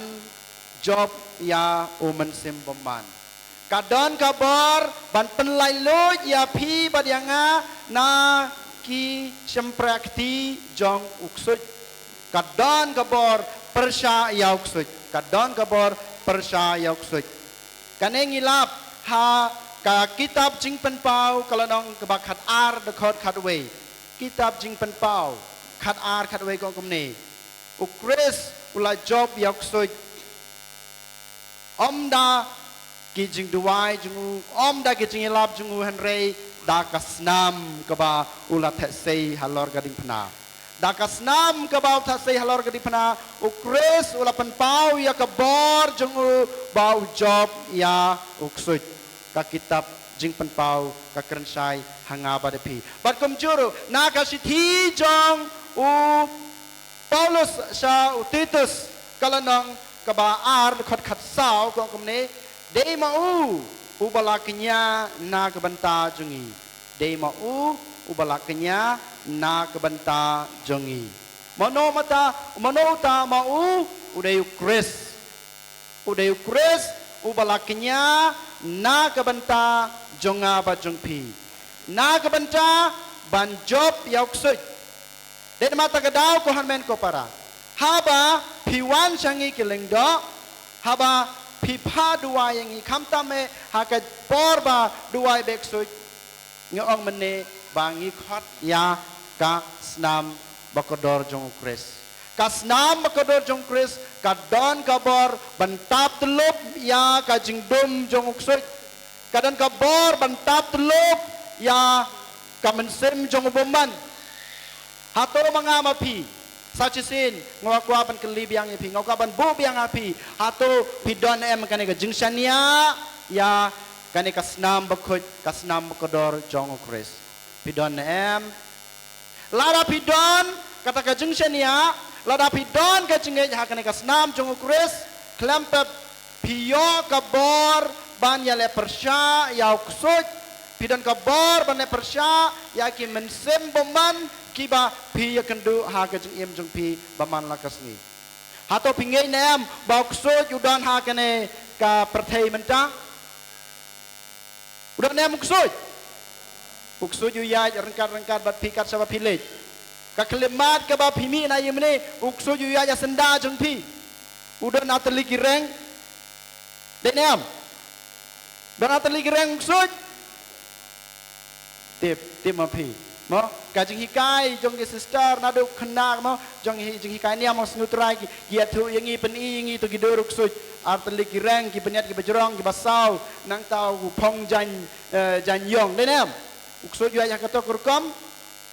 jop ïa u Mynsiem Bymman. Ka don ka bor ban pynlait luid ïa phi bad ïa nga na ki shympriahti jong u ksuid. Ka don ka bor pyrshah ïa u ksuid. Ka don ka bor pyrshah ïa u ksuid. Kane ngi lap ha ka kitab Jingpynpaw ka lynnong kaba khatar dkhot khatwei. Kitab Jingpynpaw khat ar khat wei ka ong kumne. U Khrist u la jop ïa u ksuid. Ym da ki jingduwai jong u, ym da ki jingïalap jong u hynrei da ka snam kaba u la theh sei halor ka diengphna. Da ka snam kaba u theh sei halor ka diengphna, u Khrist u la pynpaw ïa ka bor jong u ba u jop ïa u ksuid. Ka kitab Jingpynpaw ka kren shai ha nga bad phi. Bad kumjuh ruh, na ka shithi jong u Paulus sha u Titus, ka lynnong kaba ar, dkhot khatsaw, ka ong kumne, dei ma u uba la kñia na ka bynta jong ngi. Dei ma u uba la kñia na ka bynta jong ngi. Mano mata, mano uta ma u, u dei u Khrist. U dei u Khrist uba la kñia na ka bynta jong nga bad jong phi. Na ka bynta ban jop ïa u ksuid. Dei namar kata ka daw ko hynmen ko para, haba phi wan sha ngi ki lyngdoh, haba phi phah duwai ïa ngi, khamtam eh ha ka por ba duwai beh ksuid, ngi ong mynne ba ngi khot ïa ka snam bakordor jong u Khrist. Ka snam bakordor jong u Khrist ka don ka bor ban tap tyllup ïa ka jingdum jong u ksuid. Ka don ka bor ban tap tyllup ïa ka mynsiem jong u bymman. Hato ma nga ma phi, sa shisien nga kwah ban kylli biang ïa phi, nga kwah ban buh biang ïa phi, hato phi don em kane ka jingshaniah ïa kane ka snam bakhuid, ka snam bakordor jong u Khrist? Phi don em? Lada phi don kata ka jingshaniah, lada phi don ka jingngeit ha kane ka snam jong u Khrist, khlem pep phi ïoh ka bor ban ïaleh pyrshah ïa u ksuid. Phi don ka bor ban leh pyrshah ïa ki mynsiem bymman kiba phi ïakynduh ha ka jingim jong phi ba man la ka sngi. Hato phi ngeit ne em ba u ksuid u don ha kane ka pyrthei mynta? U don ne em u ksuid? U ksuid u ïaid ryngkat ryngkat bad phi kat shaba phi leit. Ka khyllipmat kaba phi mih na ïing mynne, u ksuid u ïaid ha syndah jong phi. U don ha tylli ki reng. Dei ne em? Don ha tylli ki reng u ksuid? Tip, tip ma phi. Mo, ka jinghikai jong ki sister naduh khynnah mo, jong hi jinghikai niam mo, sngew Trai ki, ki ïathuh ïa ngi, pyni ïa ngi to ki dur u ksuid. Ha tylli ki reng, ki bniat kiba jrong, kiba saw, nangta u phong jaiñ, eh, jaiñ ïong. Dei ne em? U ksuid u ïaid ha kato ka rukom?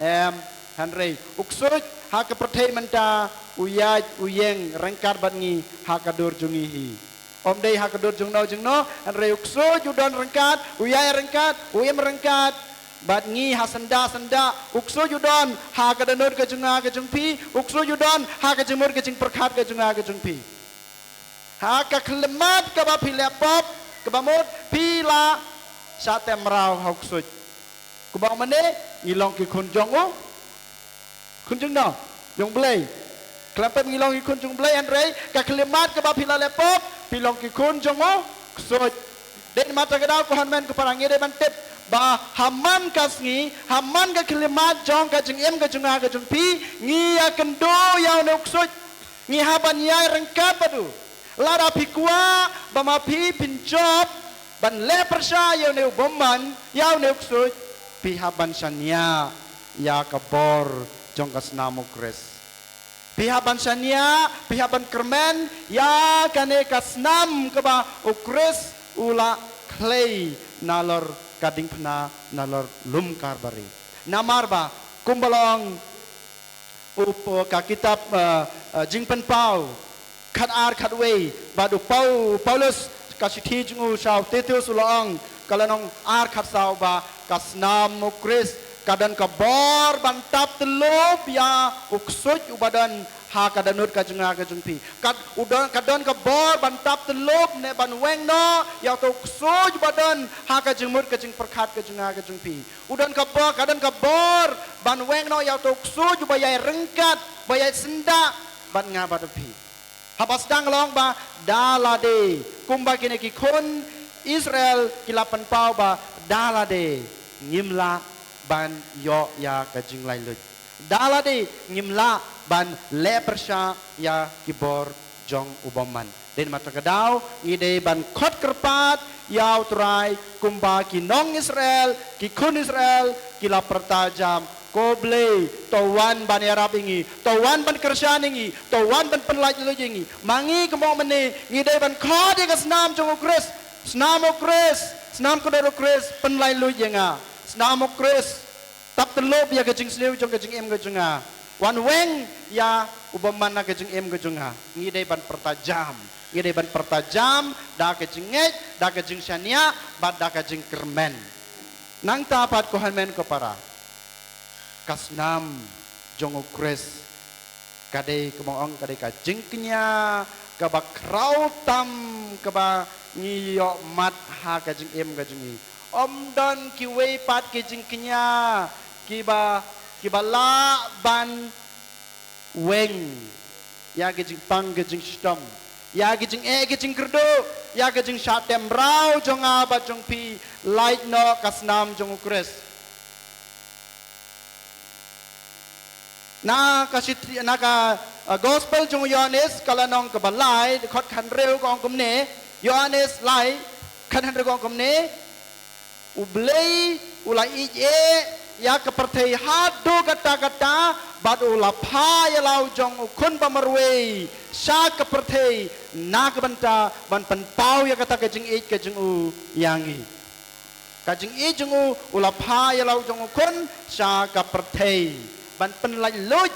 Em, hynrei u ksuid ha ka pyrthei mynta u ïaid u ïeng ryngkat bad ngi ha ka dur jong ngi hi. Ym dei ha ka dur jong no jong no, hynrei u ksuid u don ryngkat, u ïaid ryngkat, u im ryngkat bad ngi ha syndah syndah. U ksuid u don ha ka dohnud ka jong nga ka jong phi, u ksuid u don ha ka jingmut ka jingpyrkhat ka jong nga ka jong phi. Ha ka khyllipmat kaba phi leh pop, kaba mut phi la shah teh mraw ha u ksuid. Kumba ong mynne, ngi long ki khun jong u, khun jong no, jong u Blei. Khlem pep ngi long ki khun jong u Blei, hynrei ka khyllipmat kaba phi la leh pop, phi long ki khun jong u ksuid. Dei namar kata ka daw ko hynmen ko para, ngi dei ban tip ba ha man ka sngi, ha man ka khyllipmat jong ka jingim ka jong nga ka jong phi, ngi ïakynduh ïa une u ksuid. Ngi hap ban ïaid ryngkat bad u. Lada phi kwah ba ma phi phin jop ban leh pyrshah ïa une u bymman, ïa une u ksuid, phi hap ban shaniah ïa ka bor jong ka snam u Khrist. Phi hap ban shaniah, phi hap ban kyrmen ïa kane ka snam kaba u Khrist u la khlei nalor ka diengphna, nalor lum Kalbari. Namar ba kumba la ong u, u, ka kitab, eh, eh, Jingpynpaw khat ar khat wei, bad u Pau-, Paulus ka shithi jong u sha u Titus u la ong, ka lynnong ar khat saw ba ka snam u Khrist ka don ka bor ban tap tyllup ïa u ksuid uba don ha ka dohnud ka jong nga ka jong phi. Ka, u don, ka don ka bor ban tap tyllup ne ban weng noh ïa uto u ksuid uba don ha ka jingmut ka jingpyrkhat ka jong nga ka jong phi. U don ka bor, ka don ka bor ban weng noh ïa uto u ksuid uba ïaid ryngkat, ba ïaid syndah bad nga bad phi. Haba sdang long ba da lade, kumba kine ki khun Israel ki la pynpaw ba da lade ngim lah ban ïoh ïa ka jinglaitluid. Da lade ngim lah ban leh pyrshah ïa ki bor jong u bymman. Dei namar kata ka daw ngi dei ban khot kyrpad ïa u Trai kumba ki nong Israel, ki khun Israel ki la pyrta jam, Ko Blei, to wan ban ïarap ïa ngi, to wan ban kyrshan ïa ngi, to wan ban pynlait luid ïa ngi. Ma ngi kumno mynne, ngi dei ban khot ïa ka snam jong u Khrist. Snam u Khrist, snam kordor u Khrist, pynlait luid ïa nga. Snam u Khrist, tap tyllup ïa ka jingsniew jong ka jingim ka jong nga. Wan weng ïa u bymman na ka jingim ka jong nga. Ngi dei ban pyrta jam. Ngi dei ban pyrta jam, da ka jingngeit, da ka jingshaniah, bad da ka jingkyrmen. Nangta pat ko hynmen ko para. Ka snam jong u Khrist. Ka dei kumno ong, ka dei ka jingkñia, kaba khraw tam, kaba ngi ïoh mad ha ka jingim ka jong ngi. Ym don kiwei pat ki jingkñia, kiba, kiba lah ban weng ïa ki jingpang ki jingshitom, ïa ki jingeh ki jingkyrduh, ïa ki jingshah tem mraw jong nga bad jong phi, lait noh ka snam jong u Khrist. Na ka shithi, na ka, uh, gospel jong u Ïoannis, ka lynnong kaba lai, dkhot khathynriew ka ong kumne, Ïoannis lai, khathynriew ka ong kumne, U Blei, u la ïeit ïa ka pyrthei haduh katta katta, bad u la phah ïa la u jong u khun bamarwei, sha ka pyrthei, na ka bynta, ban pynpaw ïa kata ka jingïeit ka jong u ïa ngi. Ka jingïeit jong u, u la phah ïa la u jong u khun, sha ka pyrthei. Ban pynlait luid,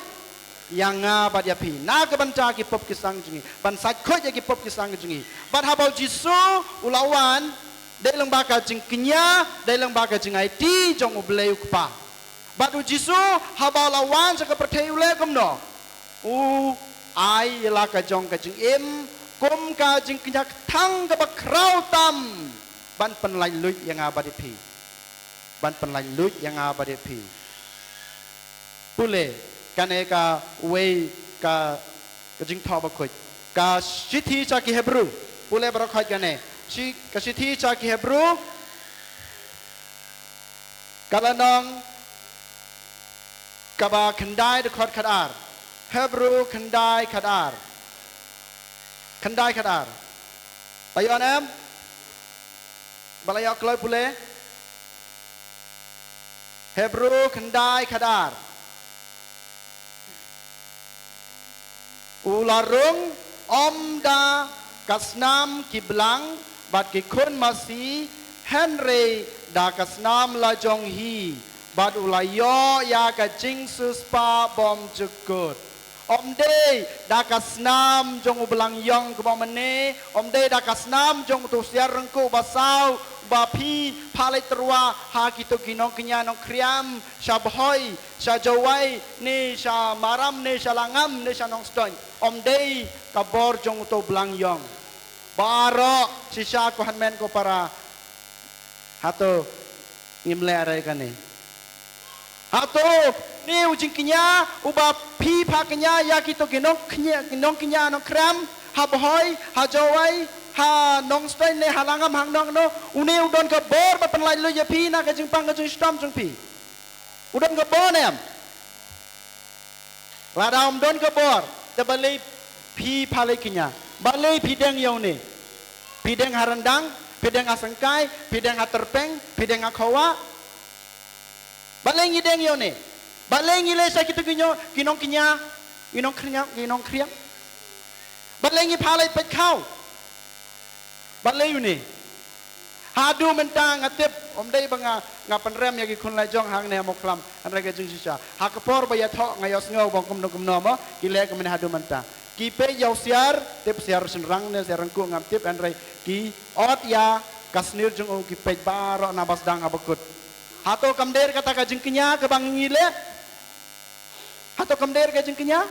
ïa nga bad ïa phi. Na ka bynta ki pop ki sang jong ngi. Ban sait khuid ïa ki pop ki sang jong ngi. Bad haba u Jisu, u la wan, dei lyngba ka jingkñia, dei lyngba ka jingaiti, jong u Blei u Kpa. Bad u Jisu, haba u la wan sha ka pyrthei u leh kumno. U ai ïa la ka jong ka jingim, kum ka jingkñia kthang kaba khraw tam. Ban pynlait luid ïa nga bad ïa phi. Ban pynlait luid ïa nga bad ïa phi. Pule, kane kawei ka, ka jingthoh bakhuid. Ka shithi sha ki Hebru. Pule baroh khoit kane. Shi, ka shithi sha ki Hebru. Ka lynnong kaba khyndai dkhot khatar. Hebru khyndai khatar. Khyndai khatar. Phi ïoh em? Ba la ïoh kloi pule. Hebru khyndai khatar. U la rung ym da ka snam ki blang bad ki khun masi, hynrei da ka snam la jong hi, bad u la ïoh ïa ka jingsiewspah bymjukut. Ym dei da ka snam jong u blang ïong kumba mynne, ym dei da ka snam jong uto u siar ryngkuh basaw, ba phi phah leit tyrwa ha kito ki nongkñia nongkhriam, sha Bhoi, sha Jowai, ne sha Maram, ne sha Langam, ne sha Nongstoiñ. Ym dei ka bor jong uto u blang ïong. Baroh shisha ko hynmen ko para. Hato ngim leh re kane. Hato, ne u jingkñia, uba phi phah kñia, ïa kito ki nongkñia, ki nongkñia nongkhriam, ha Bhoi, ha Jowai, ha Nongstoiñ ne ha Langam hangno hangno, une u don ka bor ba pynlait luid ïa phi na ka jingpang ka jingshitom jong phi. U don ka bor ne em? Lada um don ka bor, te balei phi phah leit kñia? Balei phi deng ïa une? Phi deng ha Ryndang, phi deng ha Syngkai, phi deng ha Tyrpeng, phi deng ha Khowa. Balei ngi deng ïa une? Balei ngi leit sha kito ki nong, ki nongkñia, ki nongkhriam, ki nongkhriam? Balei ngi phah leit peit khaw? Balei une? Haduh mynta nga tip, ym dei ba nga, nga pynrem ïa ki khun la jong hangne ha Mawkhlam, hynrei ka jingshisha. Ha ka por ba ïathoh nga ïohsngew ba kumno kumno mo, ki leh kumne haduh mynta. Ki peit ïa u siar, tip siar shynrang ne siar ryngkuh ngam tip, hynrei ki ot ïa ka snier jong u, ki peit baroh na ba sdang ha ba kut. Hato kam dei kata ka jingkñia kaba ngi leh? Hato kam dei ka jingkñia?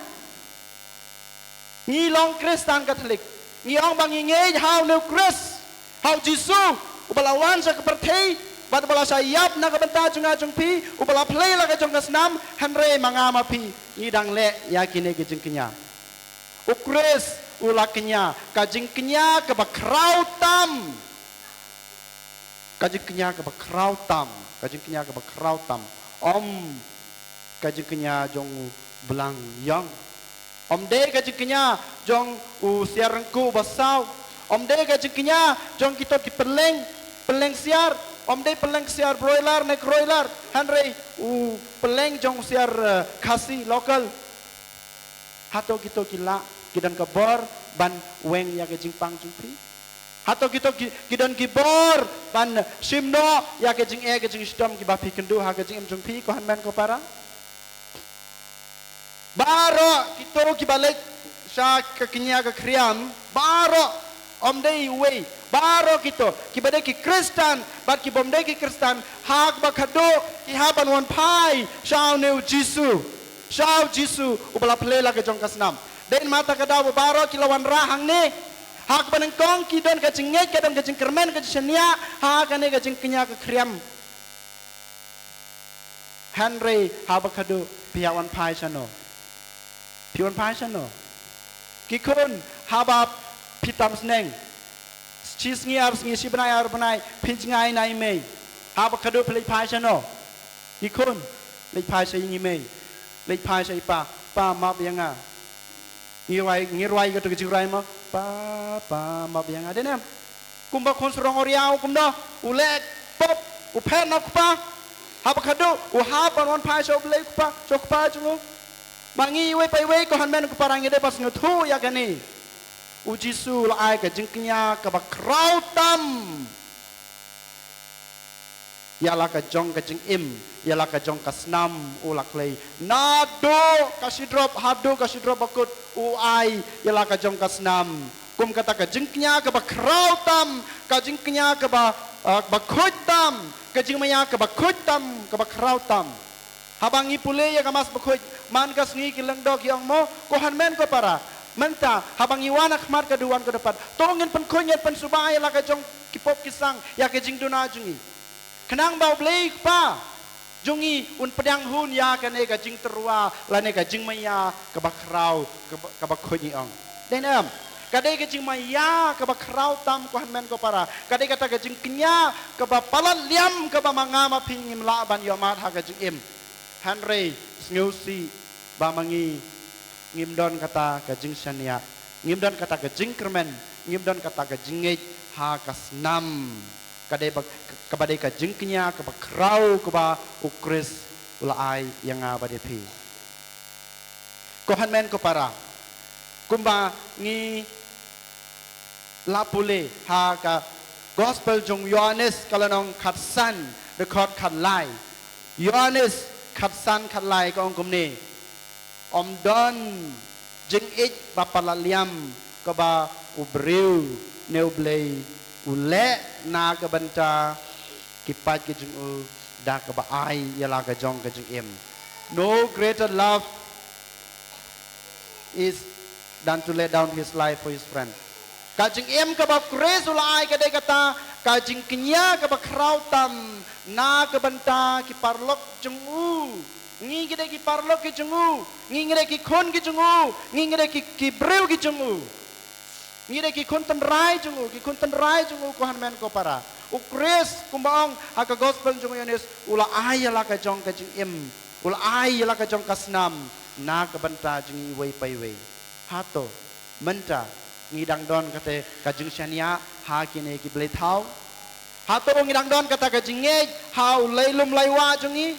Ngi long Khristan Katholik. Ngi ong ba ngi ngeit ha une u Khrist. Ha u Jisu, uba la wan sha ka pyrthei, bad uba la shah ïap na ka bynta jong nga jong phi, uba la plie la ka jong ka snam, hynrei ma nga ma phi, ngi dang leh ïa kine ki jingkñia. U Khrist, u la kñia, ka jingkñia kaba khraw tam. Ka jingkñia kaba khraw tam, ka jingkñia kaba khraw tam. Ym ka jingkñia jong u blang ïong. Ym dei ka jingkñia jong u siar ryngkuh basaw. Ym dei ka jingkñia jong kito ki pynleng, pynleng siar. Ym dei pylleng ksiar broiler ne kroiler, hynrei u pylleng jong ksiar, eh, Khasi local. Hato kito ki lah, ki don ka bor ban weng ïa ka jingpang jong phi? Hato kito ki, ki don ki bor ban shim noh ïa ka jingeh ka jingshitom kiba phi kynduh ha ka jingim jong phi, ko hynmen ko para? Baroh kito kiba leit sha ka kñia ka khriam, baroh, ym dei uwei, baroh kito kiba dei ki Khristan bad kiba ym dei ki Khristan, ha kaba khadduh ki hap ban wan phai sha une u Jisu, sha u Jisu uba la plie la ka jong ka snam. Dei namar kata ka daw ba baroh ki la wanrah hangne, ha kaba nyngkong ki don ka jingngeit, ka don ka jingkyrmen, ka jingshaniah ha kane ka jingkñia ka khriam. Hynrei haba khadduh phi hap wan phai shano? Phi wan phai shano? Ki khun, haba phi tam sneng, shi sngi ar sngi, shi bnai ar bnai, phi jngai na i mei. Haba khadduh phi leit phai shano? Ki khun, leit phai sha i mei, leit phai sha i pa. Pa, map ïa nga. Ngi rwai, ngi rwai kato ka jingrwai mo. Pa, pa, map ïa nga, dei ne em? Kumba khun sarong uriaw kumno, u leh pop, u phet na u kpa. Haba khadduh u hap ban wan phai sha U Blei u kpa, sha u kpa jong u. Ma ngi iwei pa iwei, ko hynmen ko para, ngi dei ban sngewthuh ïa kane. U Jisu u la ai ka jingkñia kaba khraw tam ïa la ka jong ka jingim, ïa la ka jong ka snam u la khlei. Naduh ka shi drop haduh ka shi drop bakut u ai ïa la ka jong ka snam. Kum kata ka jingkñia kaba khraw tam, ka jingkñia kaba, ah, ba khuid tam, ka jingmaïa kaba khuid tam, kaba khraw tam. Haba ngi pule ïa ka Mass Bakhuid man ka sngi, ki lyngdoh ki ong mo, ko hynmen ko para, mynta haba ngi wan ha khmat ka duwan ka dewpat, to ngin pynkhuid, ngin pynsuba ïa la ka jong ki pop ki sang, ïa ka jingduna jong ngi. Khnang ba U Blei Kpa jong ngi un pdiang hun ïa kane ka jingtyrwa lane ka jingmaïa kaba khraw, kaba, kaba khuid, ngi ong. Dei ne em? Ka dei ka jingmaïa kaba khraw tam, ko hynmen ko para. Ka dei kata ka jingkñia kaba palat liam kaba ma nga ma phi ngim lah ban ïohmad ha ka jingim. Hynrei sngewsih ba ma ngi ngim don kata ka jingshaniah, ngim don kata ka jingkyrmen, ngim don kata ka jingngeit ha ka snam. Ka dei ba, kaba dei ka jingkñia kaba khraw kaba U Khrist u la ai ïa nga bad ïa phi. Ko hynmen ko para, kumba ngi la pule ha ka Gospel jong u Ïoannis ka lynnong khatsan, dkhot khatlai. Ïoannis khatsan khatlai ka ong kumne: Ym don jingïeit ba palat liam kaba u briew ne U Blei u leh na ka bynta ki paid ki jong u, da kaba ai ïa la ka jong ka jingim. No greater love is than to lay down his life for his friend. Ka jingim kaba U Khrist u la ai ka dei kata ka jingkñia kaba khraw tam na ka bynta ki paralok jong u. Ngi ngi dei ki paralok ki jong u, ngi ngi dei ki khun ki jong u, ngi ngi dei ki, ki briew ki jong u. Ngi dei ki khun tynrai jong u, ki khun tynrai jong u, ko hynmen ko para. U Khrist, kumba ong ha ka Gospel jong u Ïoannis, u la ai ïa la ka jong ka jingim, u la ai ïa la ka jong ka snam na ka bynta jong ngi iwei pa iwei. Hato mynta ngi dang don kata ka jingshaniah ha kine ki blei thaw? Hato ngi dang don kata ka jingngeit ha u Lailum Laiwah jong ngi?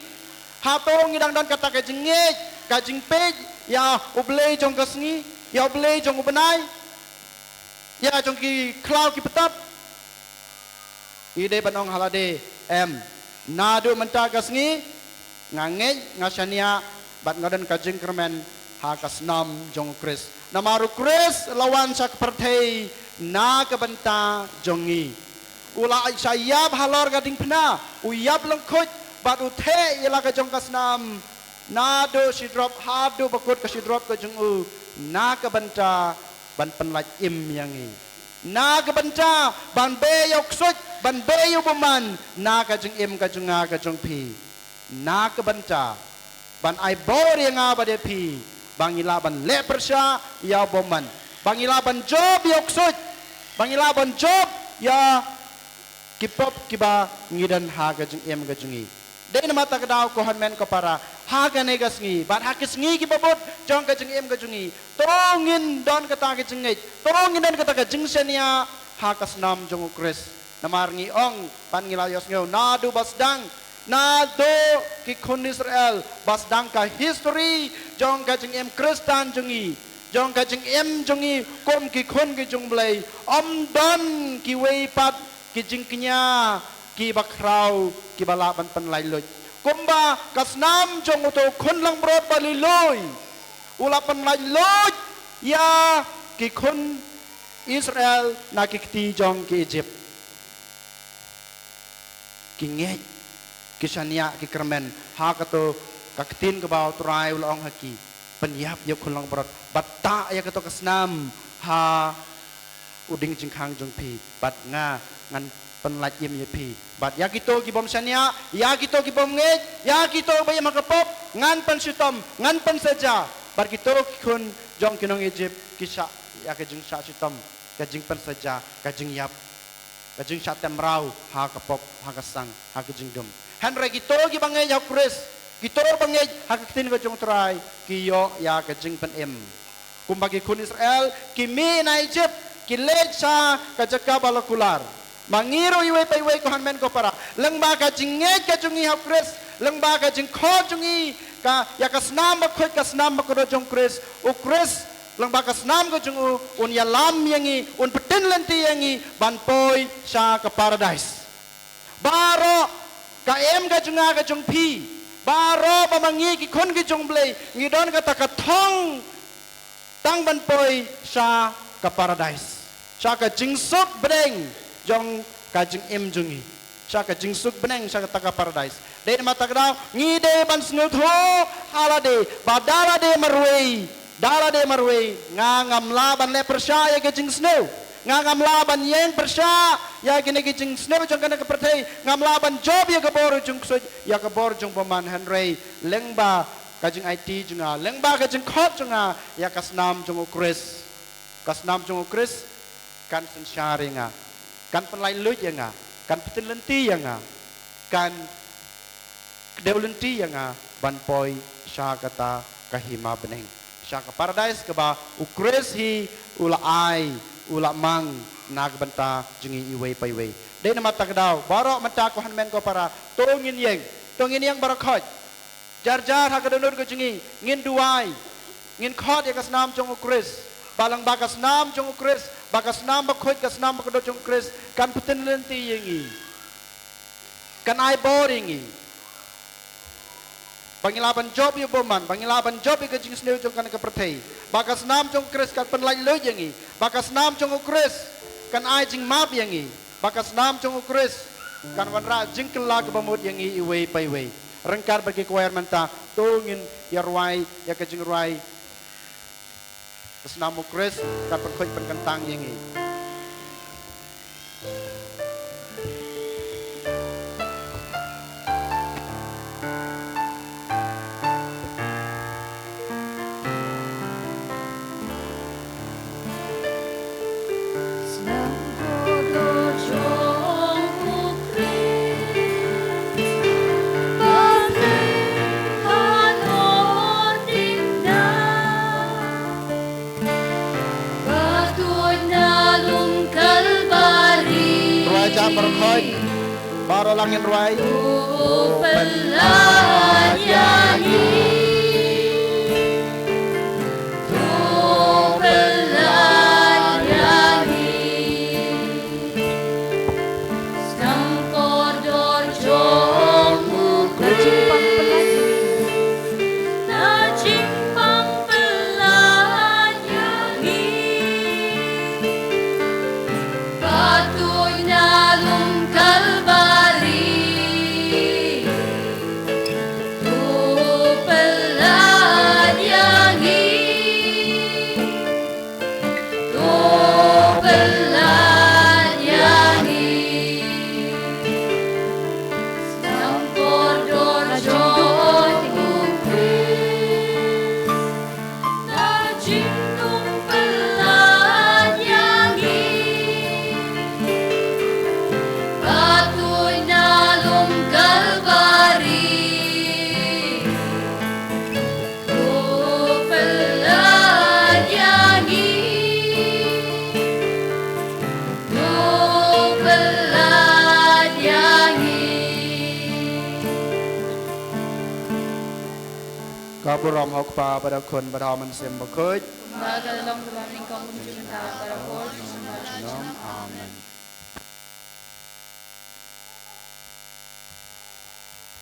Hato ngi dang don kata ka jingngeit, ka jingpeit ïa U Blei jong ka sngi, ïa U Blei jong u bnai, ïa jong ki khlaw ki btap? Ngi dei ban ong ha lade, em. Naduh mynta ka sngi nga ngeit, nga shaniah bad nga don ka jingkyrmen ha ka snam jong U Khrist. Namar U Khrist la wan sha ka pyrthei na ka bynta jong ngi. U la shah ïap halor ka diengphna, u ïap lyngkhuid bad u theh ïa la ka jong ka snam. Naduh shi drop haduh bakut ka shi drop ka jong u, na ka bynta ban pynlait im ïa ngi, na ka bynta ban beh ïa u ksuid, ban beh ïa u bymman, na ka jingim ka jong nga ka jong phi, na ka bynta ban ai bor ïa nga bad ïa phi, ba ngi lah ban leh pyrshah ïa u bymman, ba ngi lah ban jop ïa u ksuid, ba ngi lah ban jop ïa ki pop kiba ngi don ha ka jingim ka jong ngi. Dei namar kata ka daw, ko hynmen ko para, ha kane ka sngi bad ha ki sngi kiba bud jong ka jingim ka jong ngi, to ngin don kata ka jingngeit, to ngin don kata ka jingshaniah ha ka snam jong U Khrist. Namar ngi ong, ban ngi la ïohsngew naduh ba sdang, naduh ki khun Israel ba sdang ka history jong ka jingim Khristan jong ngi, jong ka jingim jong ngi kum ki khun ki jong U Blei, ym don kiwei pat ki jingkñia kiba khraw kiba lah ban pynlait luid. Kumba ka snam jong uto u khun langbrot ba lui lui u la pynlait luid ïa ki khun Israel na ki kti jong ki Egypt. Ki ngeit, ki shaniah, ki kyrmen ha kato ka ktien kaba U Trai u la ong ha ki, pynïap ïa u khun langbrot, bad tah ïa kato ka snam ha u dieng jingkhang jong phi, bad nga ngan pynlait im ïa phi. Bad ïa kito ki bym shaniah, ïa kito ki bym ngeit, ïa kito ba im ha ka pop, ngan pynshitom, ngan pynsaja. Bad kito ki khun jong ki nong Egypt ki shah ïa ka jingshah shitom, ka jingpynsaja, ka jingïap, ka jingshah tem raw ha ka pop, ha ka sang, ha ka jingdum. Hynrei kito kiba ngeit ha U Khrist, kito ba ngeit ha ka ktien ka jong U Trai, ki ïoh ïa ka jingpynim. Kumba ki khun Israel ki mih na Egypt, ki leit sha ka jaka ba la kular. Ma ngi ruh iwei pa iwei, ko hynmen ko para, lyngba ka jingngeit ka jong ngi ha U Khrist, lyngba ka jingkhot jong ngi ka, ïa ka snam bakhuid, ka snam bakordor jong U Khrist, U Khrist lyngba ka snam ka jong u un ïalam ïa ngi, un pynlynti ïa ngi ban poi sha ka paradais. Baroh ka im ka jong nga ka jong phi, baroh ba ma ngi ki khun ki jong U Blei ngi don kata ka thong tang ban poi sha ka paradais, sha ka jingsuk bneng jong ka jingim jong ngi, sha ka jingsuk bneng, sha kata ka paradais. Dei namar kata ka daw ngi dei ban sngewthuh ha lade ba da lade marwei, da lade marwei nga ngam lah ban leh pyrshah ïa ka jingsniew, nga ngam lah ban ïeng pyrshah ïa kine ki jingsniew jong kane ka pyrthei, ngam lah ban jop ïa ka bor jong u ksuid, ïa ka bor jong u bymman. Hynrei lyngba ka jingaiti jong nga, lyngba ka jingkhot jong nga ïa ka snam jong U Khrist, ka snam jong U Khrist kan synshar ïa nga, kan pynlait luid ïa nga, kan pyntip lynti ïa nga, kan kdew lynti ïa nga ban poi sha kata ka hima bneng, sha ka paradais kaba U Khrist hi u la ai, u la mang na ka bynta jong ngi iwei pa iwei. Dei namar kata ka daw baroh mynta, ko hynmen ko para, to ngin ïeng, to ngin ïeng baroh khoit. Jar jar ha ka dohnud ka jong ngi ngin duwai, ngin khot ïa ka snam jong U Khrist, ba lyngba ka snam jong U Khrist, ba ka snam bakhuid, ka snam bakordor jong U Khrist kan pyntip lynti ïa ngi, kan ai bor ïa ngi, ba ngi lah ban jop ïa u bymman, ba ngi lah ban jop ïa ka jingsniew jong kane ka pyrthei, ba ka snam jong U Khrist kan pynlait luid ïa ngi, ba ka snam jong U Khrist kan ai jingmap ïa ngi, ba ka snam jong U Khrist kan wanrah jingkylla kaba mut ïa ngi iwei pa iwei. Ryngkat bad ki choir mynta, to ngin ïa rwai ïa ka jingrwai Ka snam U Khrist kan pynkhuid pynkyntang ïa ngi. Snam kordor jong U Khrist, ba pynhalor dien na Ba tuid na lum Kalbari. Rwai jam baroh khoit. Baroh lang ngin rwai. To pynlait ïa ngi. To pynlait ïa ngi. Snam kordor jong U Khrist. Na jingpang pynlait ïa ngi. Ba tuid na lum Kalbari. To pyn Ka burom ha u Kpa bad ha u Khun bad ha u Mynsiem Bakhuid. Ba ka long kaba nyngkong kumjuh mynta, barabor, junom junom. Amen.